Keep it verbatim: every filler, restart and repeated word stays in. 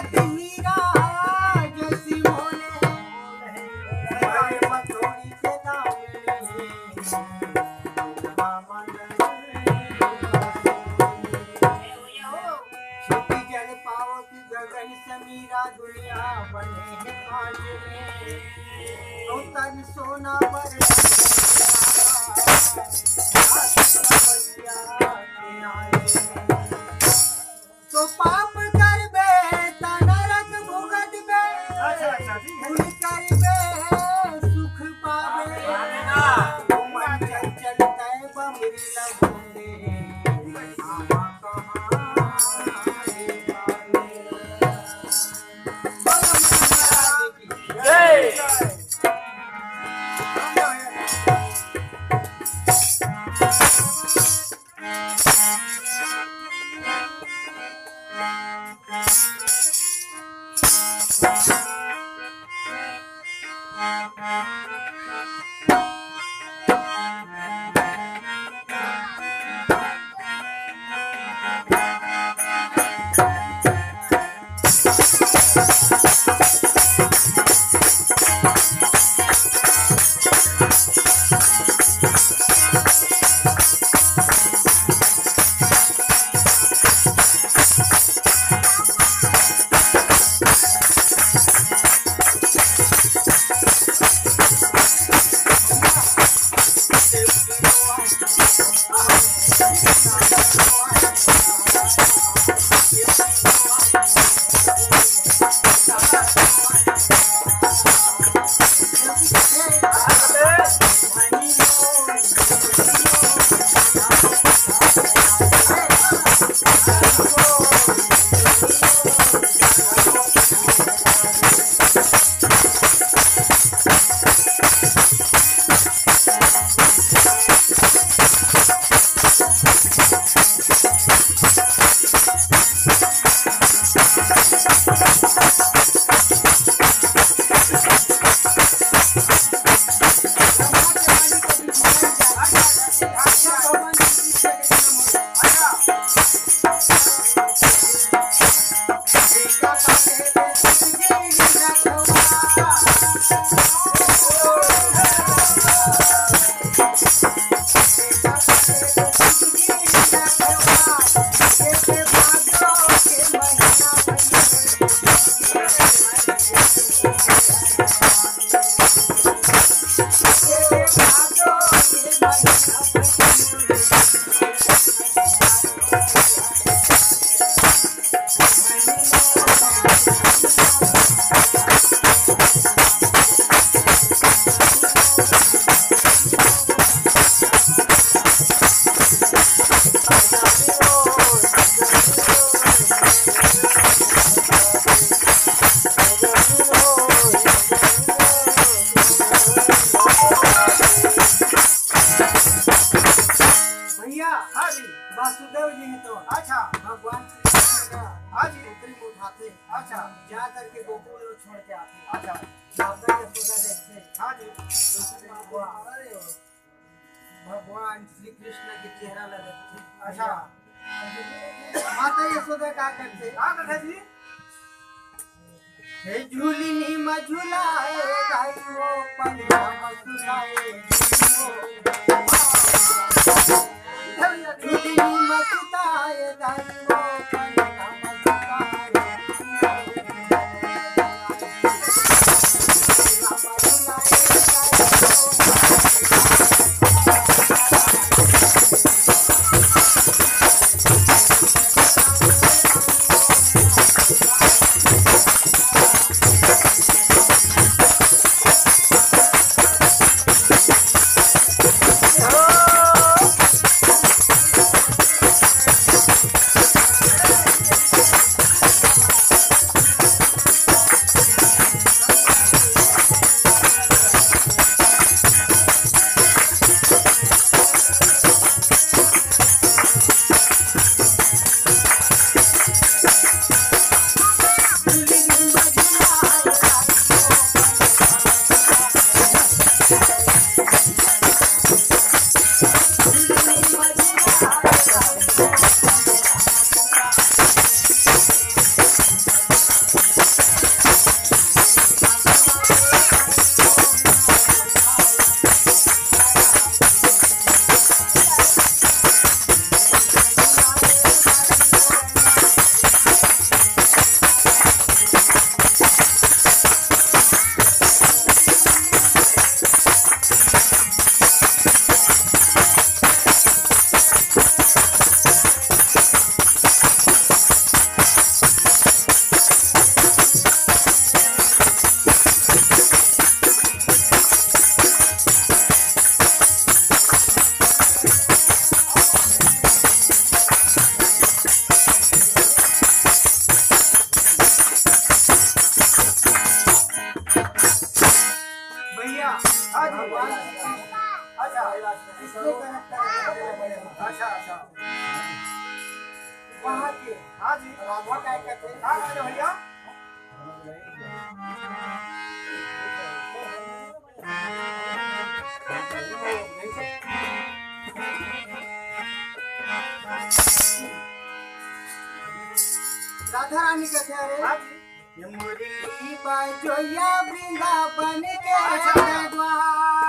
हीरा जैसी मोले, बड़े मथोड़ी के दामनी, क्षिति जल पावत गगन समीरा, दुनिया बने है पाँच में। तो तन सोना बर तो पाप करबे त नरक भुगतबे, अच्छा, अच्छा, ठीक है। पुण्य करबे सुख पाबे। हाँ, हाँ। मन चंचल तय बमरी लगोले। जय। भैया, हाँ जी। वासुदेव जी ही तो, अच्छा। भगवान श्री कृष्ण का, हाँ जी। पुत्री को उठाते, अच्छा। जा करके गोकुल में छोड़ के आते। अच्छा। माता यशोदा देखते, हाँ जी। भगवान श्री कृष्ण के चेहरा ला देखते। अच्छा। माता यशोदा का करते? का करते जी? हे झूलनी म झुलाए दाई वो पनिया म सुताए। झूलनी म सुताए दाई वो पनिया म सुताए। इसलिए कनेक्ट करके बोले बड़े हो। अच्छा, अच्छा। वहाँ के हाँ जी। राधा काय करते हैं? हाँ, राधा भैया। राधा रानी कहते हैं, अरे, हाँ जी। ये मुरली बाजोया वृंदावन के अच्छा।